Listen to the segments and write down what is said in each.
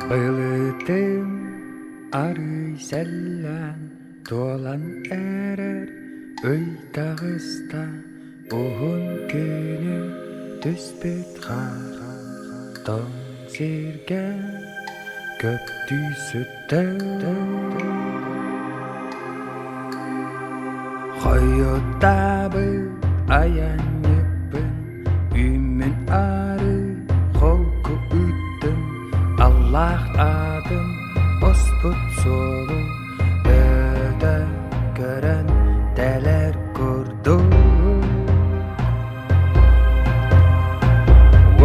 Былытым арый сэллээн туолан эрэр ый таҕыста уһун күнү түспүт хаар тоҥ сиргэ көптүү сүттэ Хойутаабыт айанньыппын үүммүн арыы холку ыыттым аллаах аатым оспут суолу өтө көрөн тэлэр курдук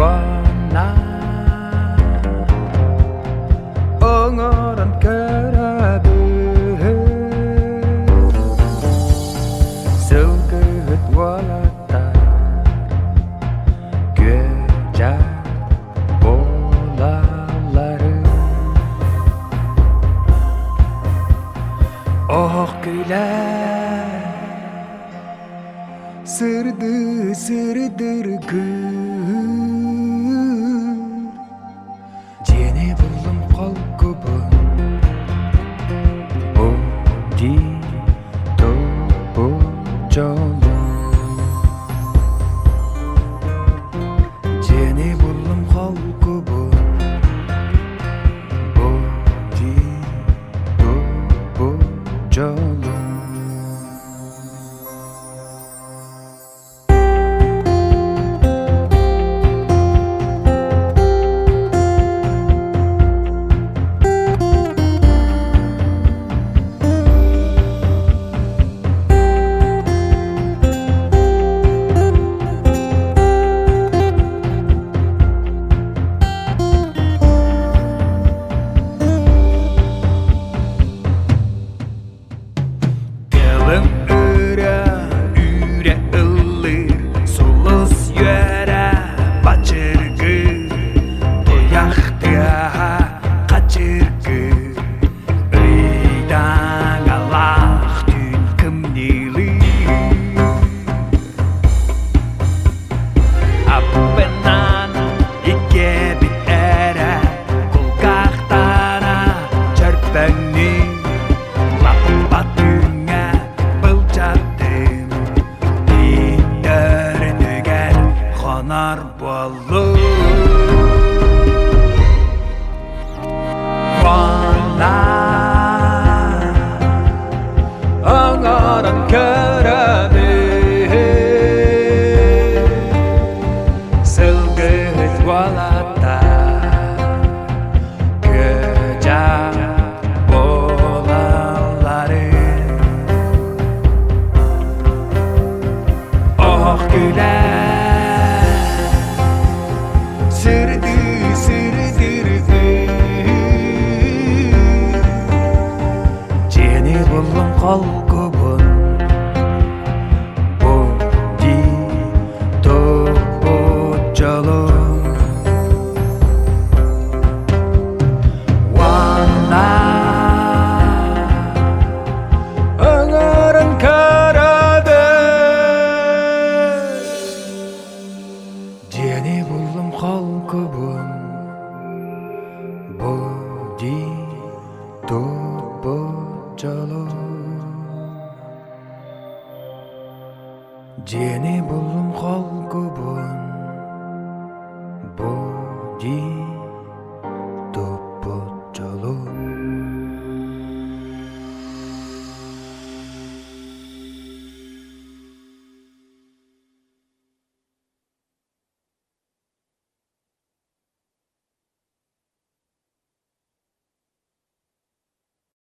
уонна оҥорон көрөбүн сылгыһыт уолаттар күө-дьаа буолалларын Оһох күлэр сырдыы сырдыргыыр Дьиэни буллум холкубун бу дии туппу дьолум Дьиэни буллум холкубун бу дии туппу дьолум. Тылым ырыа үүрэ ыллыыр, сулус үөрэ бачыргыыр, туйах тыаһа хачыргыыр, ыйдаҥалаах түүн кымньыылыыр. Аппынан иккиэбит эрэ кулгаахтара чөрпөҥнүү лаппа түүҥҥэ былдьаттым Ииттэринигэр хонор буоллум Хонна оҥорон көрөбүн Сылгыһыт уолаттар күө-дьаа буолалларын Оһох күлэр сырдыы сырдыргыыр Дьиэни буллум холкубун бу дии туппут дьолум Уонна ыҥыран көрөбүн Дьиэни буллум холкубун бу дии туппут дьолум Дьиэни буллум холкубун бу дии.